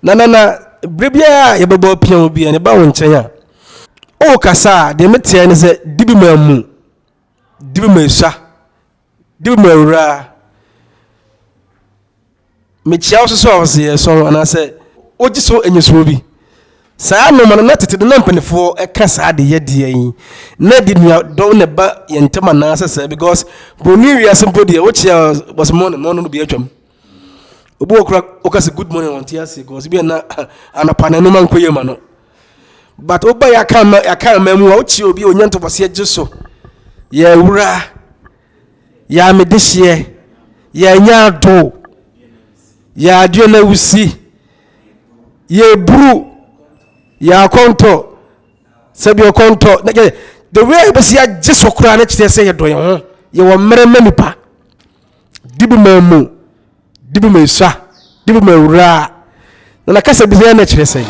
Na nana, berɛ biara a yɛbɛbɔ apia wo biara, ne ba wo nkyɛn a, wokasa a, deɛ meteɛ ne sɛ, di bi ma mu, di bi ma esua, di bi ma awuraa. Mekyia wo so sɛ ɔse yɛ sɔn anaasɛ wogye so nyesoɔ bi. Saa nnoɔma no na tete no na mpanimfoɔ ɛka saa de yɛ deɛ yi na de nuadɔ na ɛba yɛn ntam anaasɛ sɛ because broni wiase mpo deɛ wokyia wɔsɛ morning morning no bi atwam. Obi wɔ kora woka sɛ good morning wɔnte ase because bi na anɔpa na ɛnoma nkɔ yie ma no. But woba yɛaka ma yɛaka ma mu a wokyia obi a onya ntɔbɔseɛ gye so yɛ awura. Yɛ amedehyeɛ, yɛ anya ado, yɛ adeɛ na wusi, yɛ buru, yɛ akɔntɔ, sɛbi ɔkɔntɔ. Na kyerɛ the way a yɛbɛsi agye so koraa no kyerɛ sɛ yɛdɔ yɛn ho, yɛwɔ mmerɛ ma nipa. Dibi ma mu, dibi ma esua, dibi ma awuraa. Na na kasa bi na kyerɛ sɛn?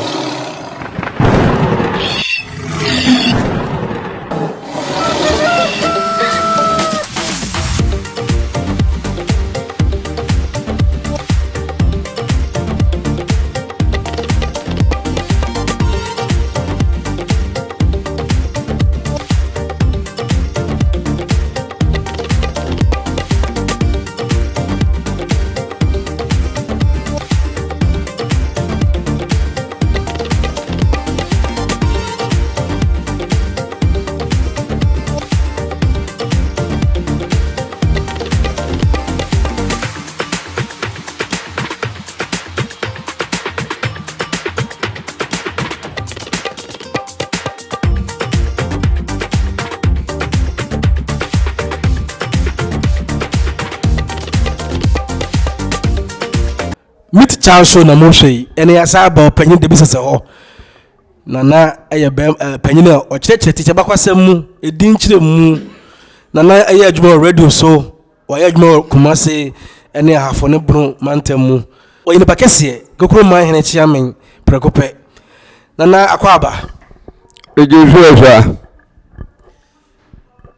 Meet Charles show na mohwɛ yi ɛne yɛasa aba ɔpanyin de bi sɛsɛ hɔ na na ɛyɛ bɛm ɛɛ panyin a ɔkyerɛkyerɛ tikya bakwasɛm mu edin kyerɛ mu na na ɛyɛ adwuma wɔ radio so Wayɛ adwuma wɔ Kumase ne Ahafo ne Bono mantam mu. Ɔyɛ nipa kɛseɛ, Kokoro man hene kyeamen prɛko pɛ. Nana Akwaaba. Egye so ɛhwɛ.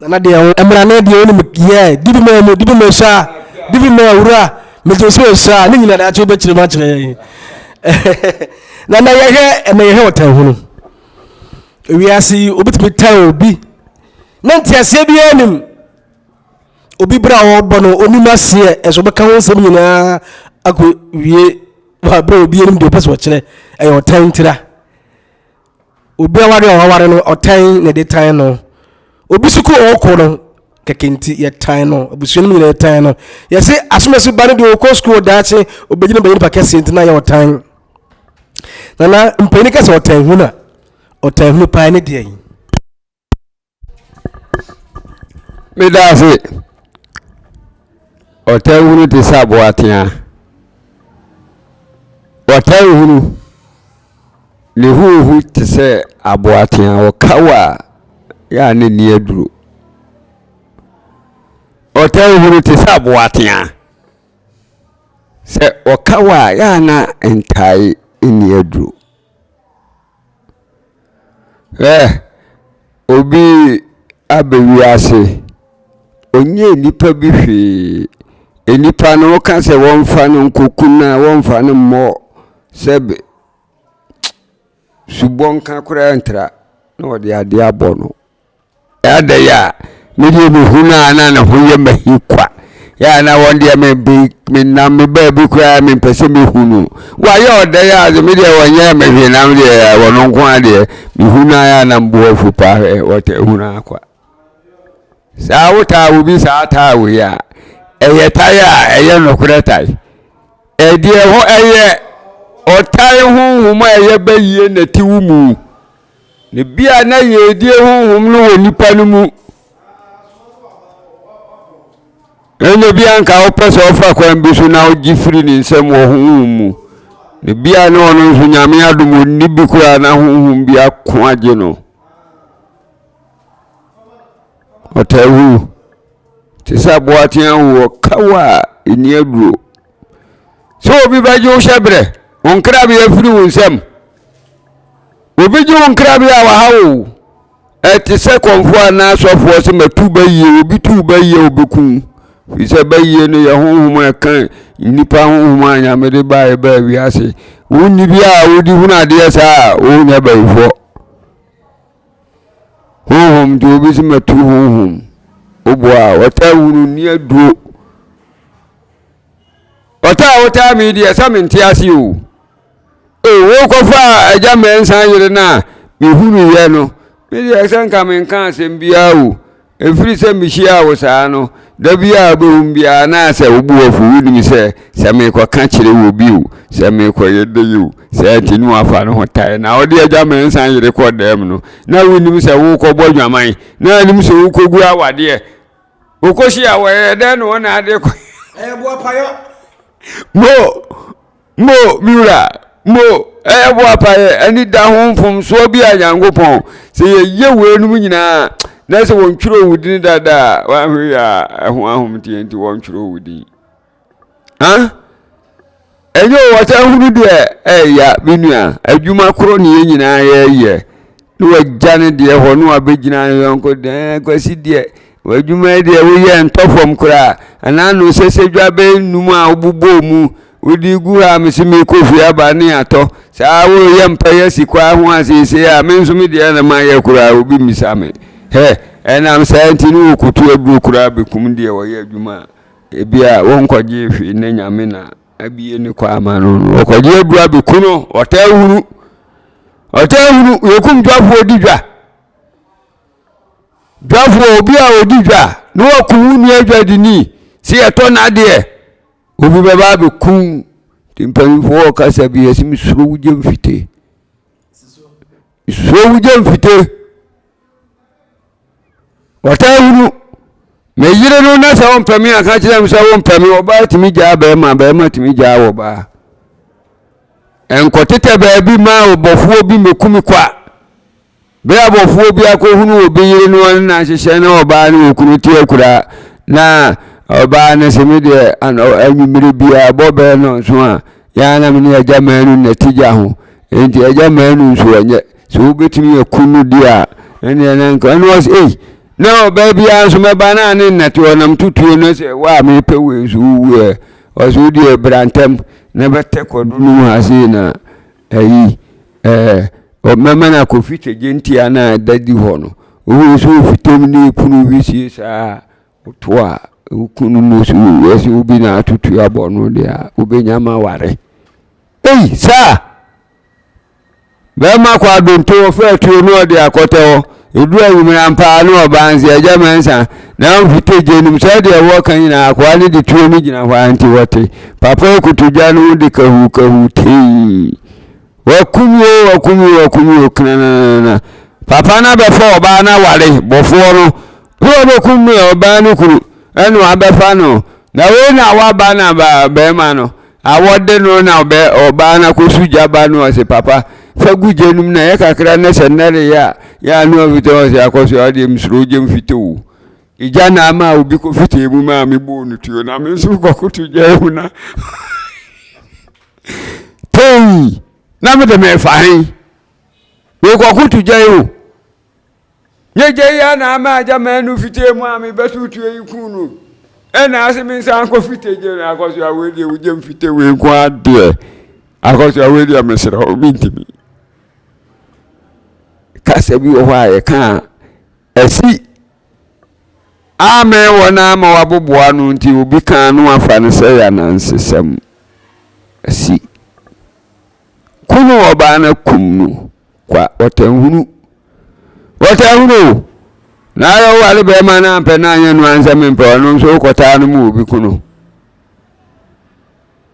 Nana deɛ wo mmra ne deɛ wonim yɛ dibi ma mu dibi ma esua dibi ma awura megye so esua ne nyina daakye wobɛkyerɛ mu akyerɛ yɛn. Nana yɛhwɛ ɛnɛ yɛhwɛ ɔtanhunu. Ewiase yi obitumi tan obi na nteaseɛ biara nim. Obi bere a ɔrebɔ no, onim aseɛ, ɛso ɔbɛka ho nsɛm nyinaa akɔ wie wɔ abere a obi anim deɛ ɔpɛ sɛ ɔkyerɛ, ɛyɛ ɔtan ntira. Obi aware a ɔware no, ɔtan na ɛde tan no. Obi sukuu a ɔkɔ no, kɛkɛ nti yɛtan no, abusua no mu nyinaa yɛtan no. Yɛse asomasi ba no deɛ ɔkɔ sukuu daakye, ɔbɛgyina bɛyɛ nipa kɛseɛ nti na yɛ ɔtan. Nana mpanyin ka sɛ ɔtan hunu a, ɔtan hunu paa ne deɛ yi. Meda ase. Ɔtanhunu te sɛ aboatea. Ɔtanhunu, ne ho hu te sɛ aboatea. Ɔka wo a, yɛ a na ɛnni aduro. Ɔtanhunu te sɛ aboatea. Sɛ ɔka wo a, yɛ a na ntae nni aduro. Hwɛ! Obi aba wiase, ɔnyɛɛ nnipa bi hwee. Nnipa no woka sɛ wɔmfa no nkɔku no a, wɔmfa no mmɔ sɛbe subɔnka koraa ntra na wɔde adeɛ abɔ no. Adɛn a, me deɛ mehu no a na ne ho yɛ m'ahi kwa. Yɛ a na wɔn deɛ me be menam me baabi koraa mempɛ sɛ mehu no. Wayɛ ɔdɛn a sɛ me deɛ wɔnyɛɛ me hwee na me deɛ wɔno nko ara deɛ mehu no a na mbo afu paa hwɛ wɔtɛ hu no akwa. Saa wotaa obi saa taa wei a ɛyɛ tae a ɛyɛ nokorɛ tae. Ɛdeɛ hɔ ɛyɛ ɔtae honhom a ɛyɛ bɛyie na ɛte wo mu. Na ebia na yiedie honhom no wɔ nipa no mu. Ɛna bi anka wopɛ sɛ ɔfa kwan bi so na wogye firi ne nsam wɔ honhom mu. Na bia ne ɔno nso Nyame adom ɔnni bi koraa na honhom bi ako agye no. Ɔtaa wu te sɛ aboatea wu ɔkaw a ɛni aduro. Sɛ obi bɛgye wo hyɛ berɛ, wo nkrabea firi wo nsam. Obi gye wo nkrabea a waha wo. Ɛte sɛ kɔmfoɔ anaa sɔfoɔ sɛ matu bayie, obi tu bayie a ɔbɛku wo. Firi sɛ bayie no yɛ honhom a ɛka nnipa honhom a Nyame de baeɛ baa wiase. Wonni bi a wodi hunu adeɛ saa a wonyɛ bayifoɔ. Honhom nti obi sɛ matu honhom. Woboa a wɔtaa hunu nni aduro. Ɔtaa wotaa me deɛ sɛ mente ase o. Ee wokɔfa agya mmiɛnsa yere no a mehunuyɛ no me deɛ sɛ nka menka asɛm biara o. Ɛfiri sɛ mehyiaa wo saa no, da biara a wobɛhu me biara na sɛ wo bo afu, wonim sɛ, sɛ merekɔka kyerɛ wɔ bi o, sɛ merekɔyɛ dɛn o, saa nti ne wafa ne ho tae. Na wode agya mmiɛnsa yere kɔ dɛm no, na wonim sɛ worekɔbɔ adwaman, na wonim sɛ worekɔgu awadeɛ. Wokɔhyia wɔyɛ dɛn na wɔn na ade kɔ. Ɛyɛ boapayɔ. Mo! Mo, me wura, mo, ɛyɛ boapayɛ ani da ho mfomsoɔ bi a Nyankopɔn, sɛ yɛyɛ weinom nyinaa na sɛ wɔntwerɛ wo din dada a, woahwɛ yɛ a ɛho ahomteɛ nti wɔntwerɛ wo din. Ha? Ɛnyɛ o, wɔsan hunu deɛ ɛya, me nua, adwuma korɔ ne yɛn nyinaa yɛyɛ. Na wagya ne deɛ hɔ na wabɛgyina ne yɔnko dɛn kwasi deɛ w'adwuma yi deɛ woyɛ ntɔ fam koraa anaa no sɛ sɛ dwa bɛyɛ nnum a wobobɔɔ mu wode gu ha mese mekɔ fie aba ne atɔ saa woyɛ mpɛyɛ si kwaa ho a seesei a me nso me deɛ na mayɛ koraa obi mmisa me hɛ ɛnam saa nti ne wɔkɔtu aduro koraa bɛkum deɛ wɔyɛ adwuma a ebi a wɔnkɔgye hwee na nyame na abie ne kɔ ama no no ɔkɔgye aduro abɛku no ɔtaa hunu ɔtaa hunu yɛkum dwafoɔ di dwa dwafoɔ obi a ɔdi dwa na wakum wo nua dwadini sɛ yɛtɔ n'adeɛ obi bɛba abɛkum nti mpanimfoɔ ɔkasa bi yɛsɛ mesuro wo gye mfite mesuro wo gye mfite Ɔtaa hunu. Me yere no na sɛ ɔmpɛ me a ka kyerɛ me sɛ wompɛ me ɔbaa tumi gyaa bɛrima bɛrima tumi gyaa ɔbaa. Nkɔtetɛ baabi ma ɔbɔfoɔ bi mɛku me kwa. Berɛ a bɔfoɔ bi akɔhunu obi yere no ɔne no ahyehyɛ na ɔbaa ne okunu te akura na ɔbaa no sɛ me deɛ anwummere biara bɔ bɛɛ nɔnso a yɛa na me ne agya manu na ti gya ho enti agya manu nso ɔnyɛ Sɛ wobɛtumi aku no deɛ a, ɛnneɛ na nka ɛno ɔsɛ ei na ɔbaa biara nso mɛba na ne nnɛte ɔnam tutuo no sɛ wo a mepɛ wei nso wowu ɛ ɔsɛ wo deɛ bra ntɛm na bɛtɛ kwadu no mu ha sei na ayi ɛɛ mɛma no akɔfi kyɛgyentia no a ɛda di hɔ no wohu sɛ ofitam ne ekunu wisie saa woto a wokunu no so ɛsɛ obi na atoto abɔ no deɛ a wobɛnya ma ware ei saa Bɛrima kɔ adonto ɔfa atuo na ɔde akɔtɛ hɔ. Ɛduru anwummerɛ ampa ara na ɔbaa nse agya Mensah na ɔmfite gya no mu sɛ deɛ wɔka nyinaa akoa no de tuo no gyina hɔ ara nti wɔte. Papa yi koto gya no ho de kahuu kahuu tei. Wakum o wakum o wakum o knananana. Papa no abɛfa ɔbaa no aware bɔfoɔ no. Sɛ ɔbɛkum me ɔbaa no kunu ɛna wabɛfa no. Na wei na waba na bɛrima no. Awɔ de no na ɔbɛ ɔbaa no akɔsu gya ba no ɔse papa fa gu gya no mu na yɛ kakra na sɛ nnɛ reyɛ a yɛ ano afita ɔse akɔso adeɛ mesuro gya mfita o egya na ama obi kɔ fitaa mu maa me bɔɔ no tuo na me nso kɔkoto gya mu na tei na mede mefa he mekɔkoto gya yi o Nye gya yi a na ama agya manu fitaa mu a mebɛto tuo yi ku no. Ɛna ase me nsa nkɔ fite gye no akɔ so awei deɛ wogye mfite wei nko adeɛ. Akɔ so awei deɛ mesrɛ wo mentumi. Kasa bi wɔ hɔ a yɛka a ɛsi amen wɔ no ama waboboa no nti obi ka no afa no sɛ yɛ anansesɛm. Asi. Kunu ɔbaa no kum no kwa ɔtanhunu ɔtanhunu o na ayɛ woware bɛrima no ampɛ no anyɛ no ansɛ mempɛ ɔno nso wokɔtaa no mu obi kunu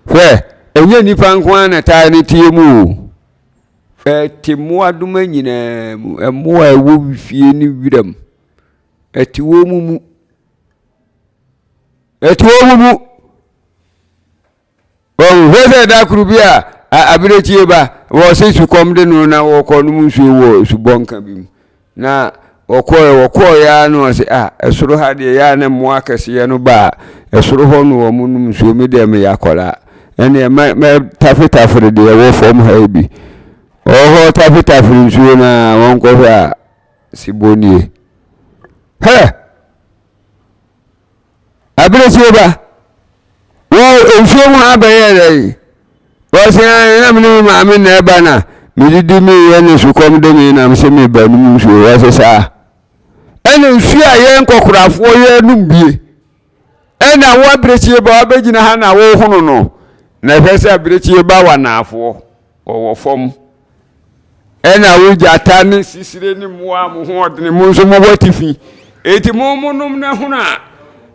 hwɛ ɛnyɛ nnipa nko ara na taa no tie mu o ɛte mmoadoma nyinaa mu mmoa a ɛwɔ fie ne wiram ɛte wɔ mu mu ɛte wɔ mu mu Wɔhwɛ sɛ da koro bi a abirekyie ba wɔse sukɔm de no na wɔkɔ nom nsuo wɔ subɔnka bi mu na wɔkɔɛ wɔkɔɛ ya na wɔse a ɛsoro ha deɛ yɛ a na mmoa akɛseɛ no ba a ɛsoro hɔ no wɔn nom nsuo me deɛ meyɛ akwadaa ɛneɛ mɛ mɛ tafetafere deɛ ɛwɔ fam ha yi bi wɔhɔ tafetafere nsuo no a wɔnkɔhwɛ a sebɔ nie hɛ Abirekyie ba, wo nsuo mu ha bɛyɛ dɛ yi. Wɔse ae na mene me maame na ɛba na medidi meyɛ ne sukɔm de me na mese meba nom nsuo. Wɔse saa. Ɛna nsuo a yɛn nkɔkorafoɔ yɛnom bie. Ɛna wo abirekyie ba wabɛgyina ha na wohono no. Na ɛhwɛ sɛ abirekyie ba wɔ anaafoɔ wɔwɔ fam. Ɛna wo gyata ne sisire ne mmoa a mo ho ɔdene mo nso mowɔ atifi. Enti mo monom na hono a,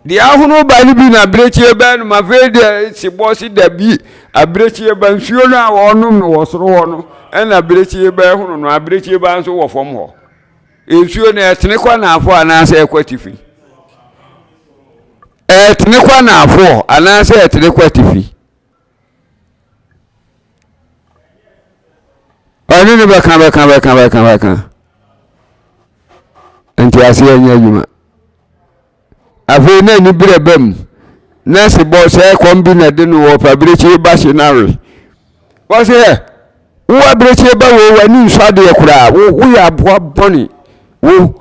deɛ ahono ba no bi na abirekyie ba nom. Afei deɛ sebɔ se dabi, abirekyie ba nsuo no a wɔnom no wɔ soro hɔ no, ɛna abirekyie ba hono no, abirekyie ba nso wɔ fam hɔ. Nsuo no ɛtene kɔ anaafoɔ anaasɛ ɛkɔ atifi? Ɛtene kɔ anaafoɔ anaasɛ ɛtene kɔ atifi? Ɔne no bɛka bɛka bɛka bɛka bɛka. Nteaseɛ nyɛ adwuma. Afei na ani berɛ ba mu. Na sebɔ sɛ kɔm bi na ɛde no wɔ fa abirekyie ba hye no awe. Wɔse ɛ wo abirekyie ba wei w'ani nsɔ adeɛ koraa wo woyɛ aboa bɔne wo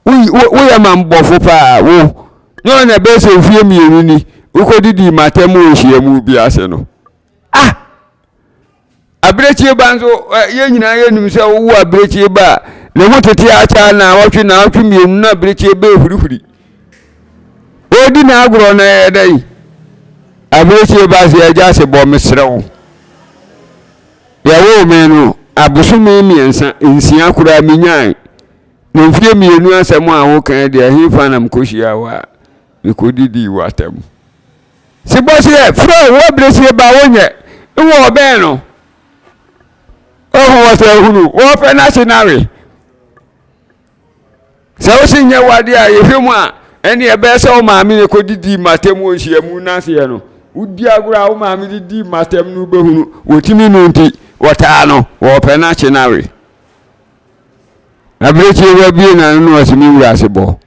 woyɛ mambɔfo paa wo nyɛ ɔna ɛbɛyɛ sɛ mfie mmienu ni wokɔdidii matam wɔ nhyiamu bi ase no ah abirekyie ba nso yɛn nyinaa yɛnim sɛ wowo abirekyie ba a ne ho tete akyɛ naawɔtwe naawɔtwe mmienu na abirekyie ba ehurihuri ɔredi n'agorɔ na ɛyɛ dɛn abirekyie ba sɛ agya ase bɔ mesrɛ wo yɛwoo me no abosome mmiɛnsa nsia koraa menyae na mfie mmienu asɛm a woka deɛ ɛhefa na mekɔhyia wo a mekɔdidii w'atam Se bɔ se yɛ frɛ wo abirekyie ba wo nyɛ wɔ ɔbɛn no ɔhu wɔ sɛ ahunu wɔpɛ no ase no awe sɛ wo se nyɛ wade a yɛhwɛ mu a ɛne ɛbɛyɛ sɛ wo maame ne kɔdidi matam wɔ nhyiamu no aseɛ no wodi agorɔ a wo maame de di matam no wobɛhunu wɔtumi no nti wɔtaa no wɔpɛ no akye no awe Abirekyie ba bue n'ano na ɔse me wura ase bɔ.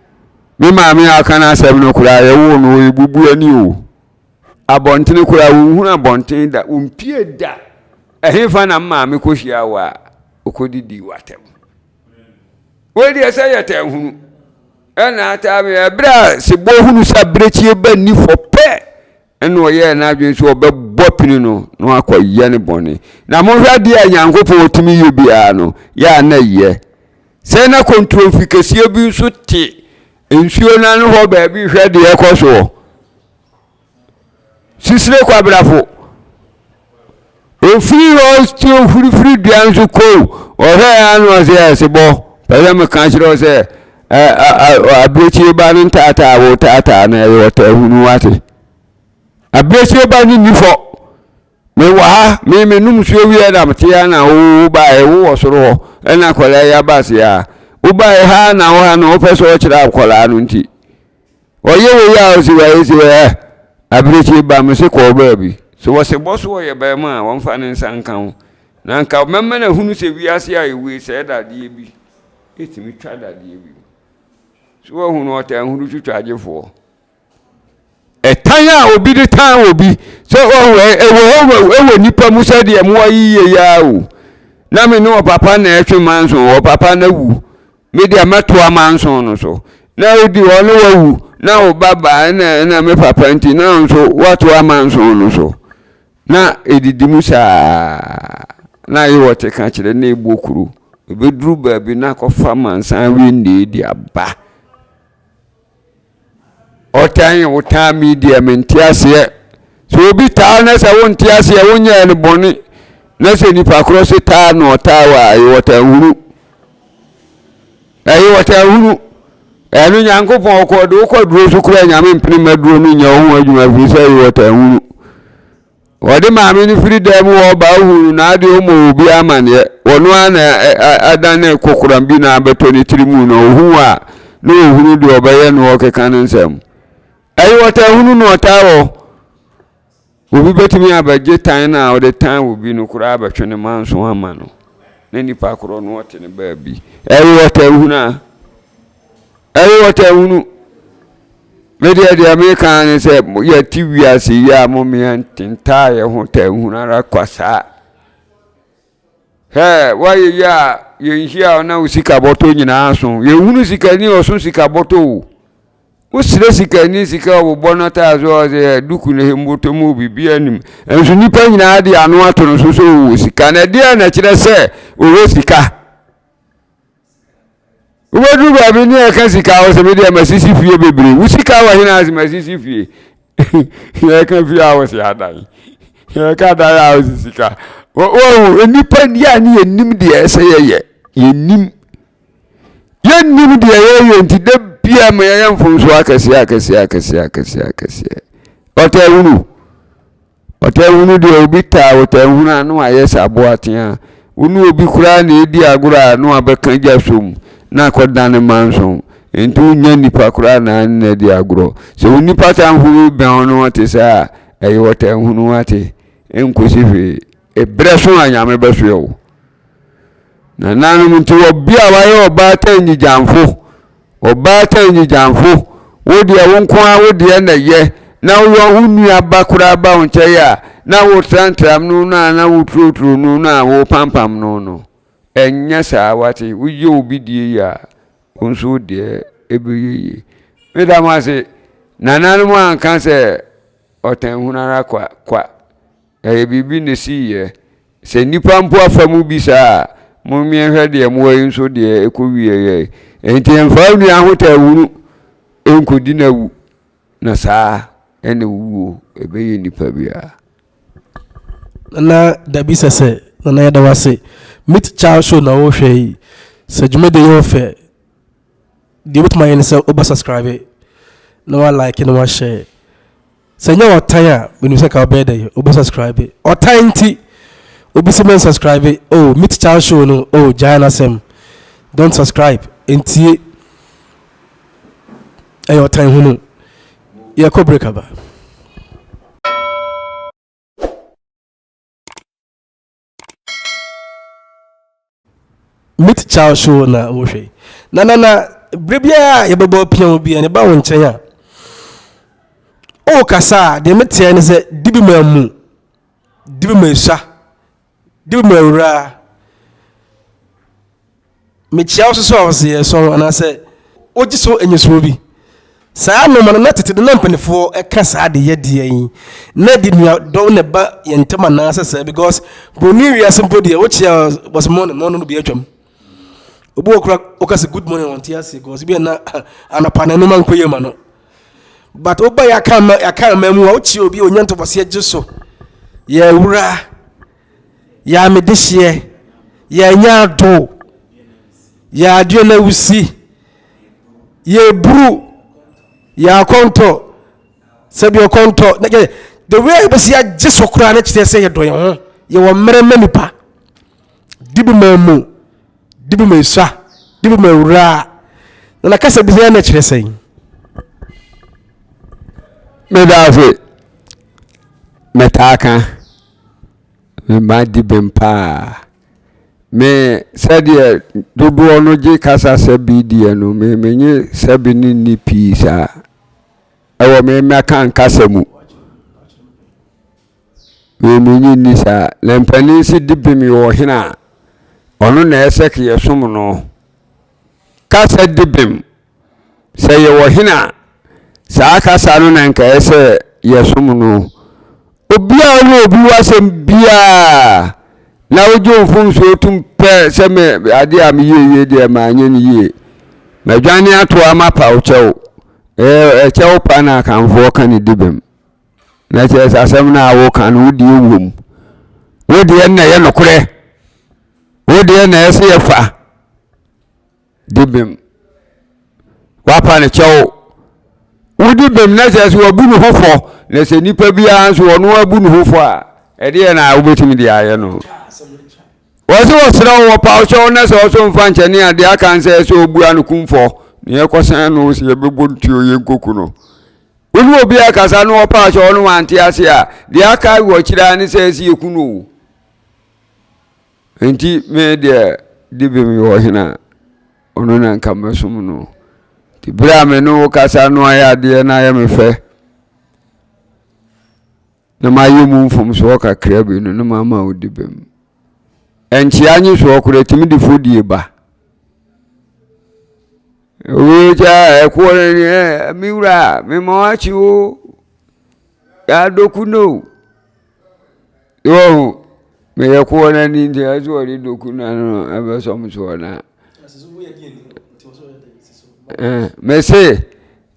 Me maame a ɔka n'asɛm no koraa yɛwoo no ɔyɛ bubuani o. Abɔntene koraa wɔnhunu abɔnten da, wɔmpie da. Ɛhefa na maame kɔhyia wo a ɔkɔdidii w'atɛm? Wei deɛ sɛ yɛ tɛn hunu. Ɛna ataa me ɛberɛ a sebɔ hunu sɛ abirekyie ba nni fɔ pɛ Ɛnna ɔyɛɛ n'adwene sɛ ɔbɛbɔ pini no na wakɔyɛ ne bɔne. Na monhwɛ adeɛ a Nyankopɔn tumi yɛ biara no, yɛ a na ɛyɛ. Sɛ na kontromfi kɛseɛ bi nso te nsuo no ano hɔ baabi hwɛ deɛ ɛkɔ soɔ. Sisire kwabrafo. Ofiri hɔ ti ofirifiri dua no so koo ɔhwɛ ano ɔsɛ ɛsebɔ pɛ sɛ meka kyerɛ wo sɛ abirekyie ba no ntaataa wo taataa no ɛyɛ ɔtaahunu wate abirekyie ba no nni fɔ mewɔ ha me menom nsuo wieɛ na mete ha na wo baeɛ wowɔ soro hɔ ɛna akwadaa yi aba ase ha wobaeɛ ha na wo ha na wopɛ sɛ ɔkyerɛ akwadaa no nti Ɔyɛ wei a ɔsi wei si wei ɛ abirekyie ba me se kɔɔ baabi so wɔse bɔ so ɔyɛ bɛrima a wɔmfa ne nsa nka ho na nka mɛma no ahunu sɛ wiase a ɛwei sɛ dadeɛ bi ɛtumi twa dadeɛ bi so wɔhunu ɔtaa hunu twitwa agyefoɔ ɛtan a obi de tan obi sɛ ɔhu ɛwɔ hɔ ɛwɔ nipa mu sɛdeɛ mo ayiyie yi ara o na me ne ɔpapa na ɛtwe manso ɔpapa na wu Me deɛ mɛtoa manson no so. Na wodi hɔ ne wawu na wo ba baa na na me papa nti na nso woatoa manson no so. Na ɛdidi mu saa na ayɛ wɔte ka kyerɛ na ɛbɔ kuro. Ɛbɛduru baabi na akɔfa mansan windie de aba. Ɔtan wo taa me deɛ mente aseɛ. Sɛ obi taa na sɛ wonte aseɛ wonyɛɛ no bɔne na sɛ nipa korɔ se taa na ɔtaa wo a ɛyɛ ɔtanhunu. Ɛyɛ ɔtanhunu. Ɛno Nyankopɔn ɔkɔ de wokɔ duro so koraa Nyame mpene ma duro no nyɛ wo ho adwuma firi sɛ ɛyɛ ɔtanhunu. Wɔde maame no firi dan mu hɔ ba hu no na adeɛ ɔmmɔ obi amaneɛ. Ɔno ara na adane kokoram bi na abɛtɔ ne tiri mu na ɔhu a na ɔhunu deɛ ɔbɛyɛ na ɔkeka ne nsɛm. Ɛyɛ ɔtaa hunu na ɔtaa wɔ. Obi bɛtumi abɛgye tan no a ɔde tan obi no koraa abɛtwe ne manso ama no na nipa korɔ no ɔte ne baabi. Ɛyɛ ɔtaa hunu a. Ɛyɛ ɔtahunu. Me deɛ deɛ meka ne sɛ yɛte wiase yi a momea ntentaa yɛ ho tahunu ara kwa saa. Hɛ woayɛ yi a yɛnhyia wo na wo sika bɔtɔ nyinaa so. Yɛhunu sikani ɔso sika bɔtɔ o. Wosrɛ sikani sika a ɔbobɔ n'ataade so a ɔsɛ duku no mbɔtɔ mu biribiara nim. Nso nnipa nyinaa de ano ato no so sɛ ɔwɔ sika. Na ɛdeɛn na ɛkyerɛ sɛ ɔwɔ sika? Wobɛduru baabi ne ɛka sika wɔ sɛ medeɛ masisi fie bebree. Wo sika wɔ hena ase masisi fie? Yɛka fie a wɔsi adan. Yɛka adan a wɔsi sika. Wɔhu nnipa yɛ a ne yɛnim deɛ ɛsɛ yɛyɛ. Yɛnim. Yɛnnim deɛ yɛyɛ nti da biara ma yɛyɛ mfomsoɔ akɛseɛ akɛseɛ akɛseɛ akɛseɛ akɛseɛ. Ɔtaa hunu. Ɔtaa hunu deɛ obi taa ɔtaa hunu a na wayɛ sɛ aboa tea. Wo ne obi koraa na ɛdi agorɔ a na wabɛka gya som na akɔdane manso. Nti wonya nipa koraa na ne na adi agorɔ. Sɛ wo nipa tamfo bi bɛn wo na ɔte saa a, ɛyɛ ɔtaa hunu wate. Ɛnkɔsi hwee. Ɛberɛ so a Nyame bɛsoɛ wo. Nananom nti ɔbea a wayɛ ɔbaatan nyigyamfo, ɔbaatan nyigyamfo, wo deɛ wo nko ara wo deɛ na ɛyɛ, na woyɔ wo nua ba koraa ba wo nkyɛn a, na wotrantram no na na woturoturo no na wopampam no no, ɛnyɛ saa wate, woyɛ obi deɛ yie a, wo nso wo deɛ ɛbɛyɛ yie. Meda mo ase, nananom anka sɛ ɔtan hunu ara kwa kwa. Ɛyɛ biribi na ɛsiiɛ. Sɛ nnipa mpo afa mu bi saa a, mommeɛnhwɛ deɛ mmoa yi nso deɛ ɛkɔwieeɛ. Enti ɛmfa wo nua ho taawunu nkɔdi no awu, na saa ɛne wuo ɛbɛyɛ nnipa biara. Nana Dabi Sɛsɛ, Nana yɛda wo ase. Meet Child Show na wohwɛ yi. Sɛ dwumadie yɛ wo fɛ, deɛ wobɛtumi ayɛ ne sɛ wobɛ subscribe na wa like na wa share. Sɛ nyɛ ɔtan a, menim sɛ ka wobɛyɛ dɛn, wobɛ subscribe. Ɔtan nti, obi sɛ mɛn subscribe, oh, Meet Child Show no, oh, gyae n'asɛm. Don't subscribe, ntie. Ɛyɛ ɔtan hunu. Yɛkɔ break aba. Meet Child Show na wohwɛ yi. Na na na berɛ biara a yɛbɛbɔ pia wo biara ne ba wo nkyɛn a wokasa a deɛ meteɛ ne sɛ di bi ma mu di bi ma esua di bi ma awuraa Mekyia wo so sɛ ɔse yɛ sɔn anaasɛ wogye so nyesoɔ bi. Saa nnoɔma no na tete no na mpanimfoɔ ɛka saa de yɛ deɛ yi na de nuadɔ na ɛba yɛn ntam anaasɛ sɛ because broni wiase mpo deɛ wokyia wɔsɛ morning morning no bi atwam. Obi wɔ kora woka sɛ good morning wɔn te ase because bi na anapa na nneɛma nkɔ yie ma no. But woba yɛaka ma yɛaka ma mu a wokyia obi a onya ntɔbɔseɛ gye so yɛ wura. Yɛ amedehyeɛ, yɛ anya ado, yɛ adeɛ na wusi, yɛ buru, yɛ akɔntɔ, sɛbi ɔkɔntɔ. Na kyerɛ the way a yɛbɛsi agye so koraa no kyerɛ sɛ yɛdɔ yɛn ho, yɛwɔ mmerɛ ma nipa. Dibi ma mu, dibi ma esua, dibi ma awuraa. Na na kasa bi sɛ na kyerɛ sɛn? Meda ase. Mɛtaa ka. Me mma di bem paa. Me sɛdeɛ dodoɔ no gye kasa sɛbi deɛ no, me menye sɛbi no nni pii saa. Ɛwɔ me mɛka nkasa mu. Me menye nni saa. Na mpanin si di bem yɛ ɔhene a, ɔno na ɛsɛ ke yɛsom no. Kasa di bem. Sɛ yɛwɔ hene a, saa kasa no na nka ɛsɛ sɛ yɛsom no. Obiara a ɔne obi wɔ asɛm biara na wogye wo mfomsoɔ tom pɛ sɛ me adeɛ a meyɛ yie deɛ manyɛ no yie. Madwane atoa mapa wo kyɛw. Ɛkyɛw pa na Akanfoɔ ka ne dibem. Na kyerɛ sɛ asɛm no a woka no wo deɛ wom. Wo deɛ na ɛyɛ nokorɛ. Wo deɛ na ɛsɛ yɛfa. Di bem. Wapa ne kyɛw. Wodi bem na kyerɛ sɛ wabu ne ho fɔ, na sɛ nipa biara nso ɔno abu ne ho fɔ a, ɛdeɛ na wobɛtumi de ayɛ no. Wɔse wɔsrɛ wo wɔpa wo kyɛw na sɛ ɔso mfa nkyɛ ne adeɛ aka nsɛ sɛ ɔbua no kumfɔ na yɛkɔsɛn no sɛ yɛbɛbɔ ntuo yɛnkɔku no. Wo ne obi akasa na ɔpa kyɛw no wante ase a, deɛ aka wɔ akyiri ara ne sɛ ɛsɛ yɛku no o. Enti me deɛ Dibim yɛ ɔhene a, ɔno na nka mɛsom no. Nti berɛ a me ne wo kasa no ayɛ adeɛ no ayɛ me fɛ na mayɛ mu mfomsoɔ kakra bi no na mama wo dibem. Ɛnkyea nye soɔ koraa ɛtumi de fodie ba. Obi kyɛ ɛkoɔ no ni ɛ me wura mema wakye o yɛadoku no wɔhu meyɛ koɔ no ani nti ɛsɛ wɔde doku no ano ɛbɛsɔm soɔ na mese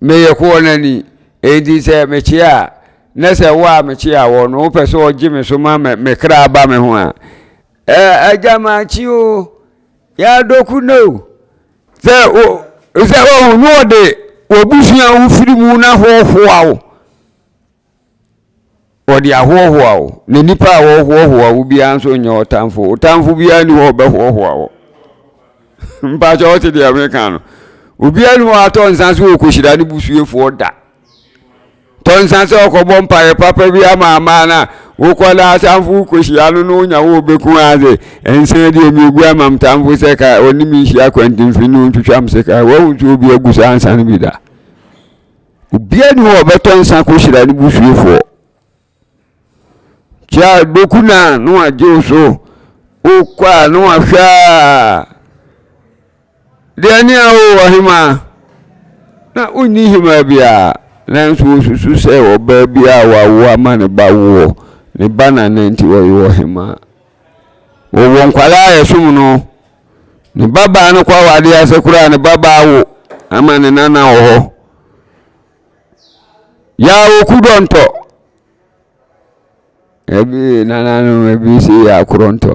meyɛ koɔ no ani enti sɛ mekyea a na sɛ wo a mekyea wɔ no wopɛ sɛ ɔgye me so ma me kra ba me ho a agya makye o yɛadoku no Sɛ o sɛ wahu ne ɔde w'abusua a wofiri mu no ahoahoa wo. Wɔde ahoahoa wo. Na nipa a wɔhoahoa wo biara nso nyɛ ɔtamfo. Ɔtamfo biara ni hɔ a ɔbɛhoahoa wo. Mpakyɛ wote deɛ meka no. Obiara ni hɔ a atɔ nsa so ɔkɔhyira ne busuafoɔ da. Tɔ nsa sɛ ɔkɔbɔ mpaeɛ papa bi ama amaa no a, wokɔ na atamfo wokɔhyia no na wonya wo ɔbɛku adze. Nsa deɛ megu ama m tamfo sɛ ka ɔne me nhyia kwantimfini na ɔntwitwa m sika. Wahu sɛ obi agu saa nsa no bi da. Obiara ni hɔ a ɔbɛtɔ nsa kɔhyira ne busuefoɔ. Kyia doku no a na wagye wo so. Wokɔ a na wahwɛ a. Deɛ ne a o ɔhemaa. Na wonni hemaa biara, nanso wɔsusu sɛ ɔbaa bi a wawo ama ne ba woɔ, ne ba nana nti ɔyɛ ɔhemaa. Wɔwɔ nkwadaa a ɛsom no. Ne babaa no kɔ awadeɛ ase koraa ne babaa wo ama ne nana wɔ hɔ. Yaa oku dɔntɔ. Ebi nananom ebi se yaa korɔntɔ.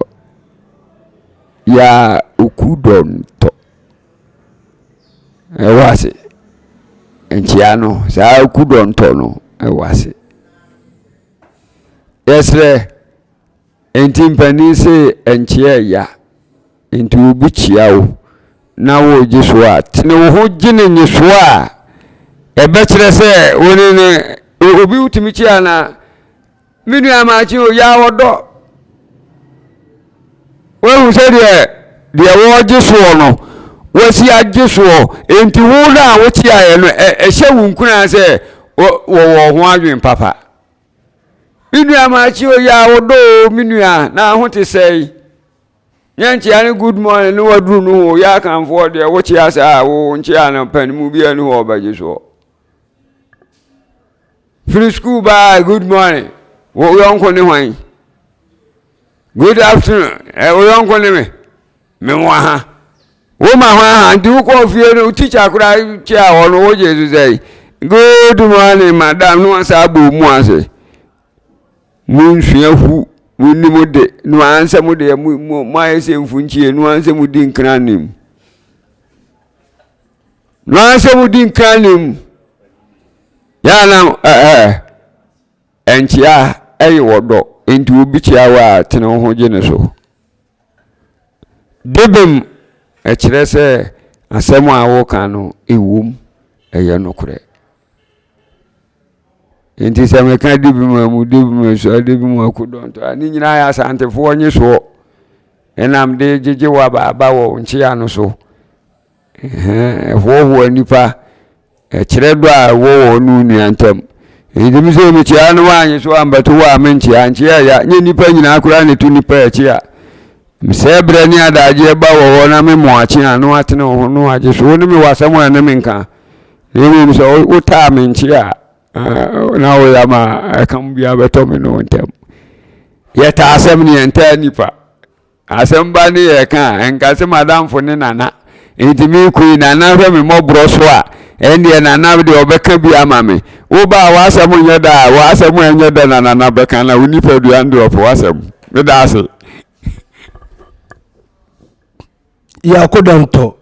Yaa oku dɔntɔ. Ɛwɔ ase. Nkyea no, saa oku dɔntɔ no ɛwɔ ase. Yɛsrɛ. Enti mpanin se ɛnkyea ɛya. Enti obi kyea wo na woregye so a, tene wo ho gye no nnyesoɔ a ɛbɛkyerɛ sɛ wo ne no obi wotumi kyea na me nua maakye o yaa ɔdɔ. Woahu sɛdeɛ deɛ wɔregye soɔ no wasi agye soɔ enti wo no a wokyeaeɛ no ɛhyɛ wo nkuran sɛ wɔwɔ ho adwene papa. Me nua makye o yaa ɔdɔ o me nua na ho te sɛe. Nyɛ nkyea ne good morning ne waduru no ho yɛ akanfoɔ deɛ wokyea saa wo nkyea no panimu bi ani hɔ ɔbɛgye soɔ. Firi school baa good morning wo yɔnko ne hwan? Good afternoon eh, wo yɔnko ne me. Me wɔ ha. Wo ma hwan ha nti wokɔɔ fie no tikya koraa kyia hɔ no wogye so sɛ good morning madam no asa abɔ mu ase. Monsua hu monni mo de no ansɛ mo deɛ mo ayɛ sɛ mfunkyie no ansɛ mo di nkran nim. No ansɛ mo di nkran nim. Yɛ na ɛɛ ɛnkyea ɛyɛ wɔdɔ nti obi kyia wo a tene wo ho gye ne so. Dibem, ɛkyerɛ sɛ asɛm a woka no ɛwom, ɛyɛ nokorɛ. Nti sɛ meka dibem amu, dibem asua, dibem akodɔntɔ a, ne nyinaa yɛ Asantefoɔ nyesoɔ. Ɛnam de gyegye wo abaaba wɔ nkyea no so. Ɛhoahoa nnipa, ɛkyerɛ dɔ a ɛwɔ wɔn ne wo nua ntam. Enti me sɛ mekyia no woanye so ambɛto wo a menkyia, nkyia ya, nyɛ nnipa nyinaa koraa na ɛtu nnipa akyi a. Mesɛe berɛ ne adagyeɛ ba wɔ hɔ na me mmoakye a na watene wo ho na wagye so. Wo ne me wɔ asɛm a ɛne me nka. Na mmom sɛ wotaa me nkyea a, na woyɛ ama ɛka mu biara bɛtɔ me ne wo ntam. Yɛtaa asɛm ne yɛntaa nnipa. Asɛm ba ne yɛka a, nka sɛ m'adamfo ne Nana. Enti mekɔ yi, Nana hwɛ me mmɔborɔ so a, ɛndeɛ Nana deɛ ɔbɛka bi ama me. Woba a w'asɛm nyɛ dɛ a, w'asɛm a ɛnyɛ dɛ na Nana bɛka na wo nipadua no deɛ ɔpɛ w'asɛm. Meda ase. Yɛakodɔntɔ.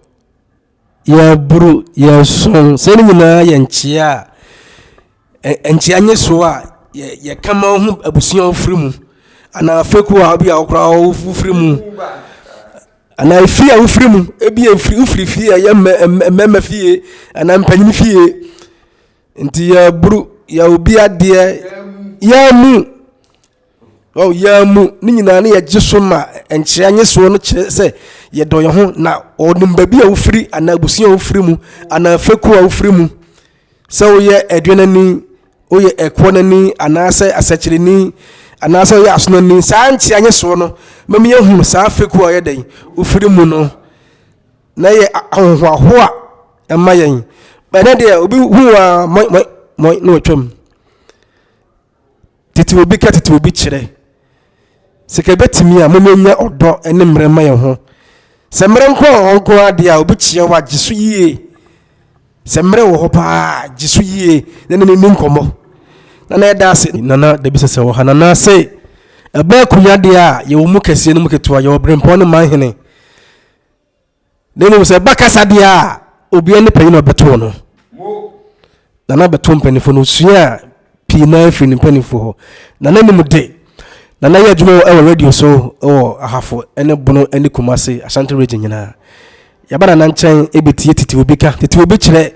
Yɛboro yɛn so. Sɛ ne nyinaa yɛ nkyea a, nkyea nye so a yɛka ma wohu abusua a wofiri mu anaa fekuo a bi a wo koraa wofiri mu anaa efie a wofiri mu. Ebi efiri wofiri fie a ɛyɛ mmarima fie anaa mpanyin fie. Nti yɛboro yɛ obi adeɛ yɛn mu. Wɔn yɛn mu ne nyinaa ne yɛgye so ma nkyea nye soɔ no kyerɛ sɛ yɛdɔ yɛn ho na ɔnim baabi a wofiri anaa abusua a wofiri mu anaa fekuo a wofiri mu sɛ woyɛ aduanani woyɛ ɛkoɔnani anaasɛ asɛkyerɛni anaasɛ woyɛ asonani saa nkyea nye soɔ no mɛmi yɛhunu saa fekuo a ɔyɛ dɛn wofiri mu no na yɛ ahohoahoa. Ɛma yɛn. Ɛnɛ deɛ obi hu a mɔi mɔi mɔi na watwam. Tete obi ka tete obi kyerɛ. Sɛ ka ɛbɛtumi a momma ɔdɔ ne mmerɛ ma yɛn ho. Sɛ mmerɛ nko a wɔn nko adeɛ a obi kyea wo a gye so yie. Sɛ mmerɛ wɔ hɔ paa gye so yie na ne ne nkɔmmɔ. Nana yɛda ase. Nana dabi sɛ sɛ wɔ ha. Nana se ɛbɛ akonnwa deɛ a yɛwɔ mu kɛseɛ no mu ketewa yɛwɔ berempɔn ne manhene. Na mmom sɛ ɛba kasa deɛ a, obiara ne panyin a ɔbɛto no. Nana bɛto mpanimfoɔ no, osua pii naa firi ne mpanimfoɔ hɔ. Nana nim de. Nana yɛ adwuma wɔ radio so wɔ Ahafo ne Bono ne Kumasi, Ashanti region nyinaa. Yɛaba Nana nkyɛn bɛtie tete obi ka, tete obi kyerɛ.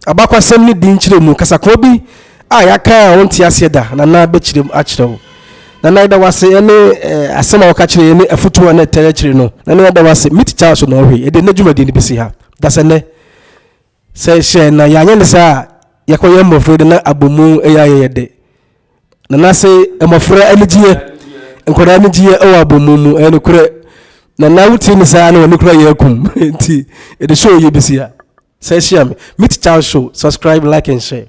Abakwasɛm ne din nkyerɛmu, kasakoa bi a yɛaka a wonte aseɛ da, Nana bɛkyerɛ mu akyerɛ wo. Nana yɛda wo ase ɛne eh, asɛm a wɔka kyerɛ yɛn ne afotuo a na ɛtɛ akyire no. Nana yɛda wo ase. Meet Charles na ɔhwɛ yɛde nnɛ dwumadie no bɛsi ha. Da sɛ nnɛ sɛ hyɛ na yɛanyɛ ne saa a yɛkɔyɛ mmɔfra de na abɔmu ɛyɛ ayɛ yɛ dɛ. Nana se mmɔfra anigyeɛ, nkwadaa anigyeɛ wɔ abɔmu mu ɛyɛ nokorɛ. Nana wotie ne saa na wɔne kora yɛ akum nti yɛde show yi bɛsi ha. Sɛ hyia me. Meet Charles Show. Subscribe, like and share.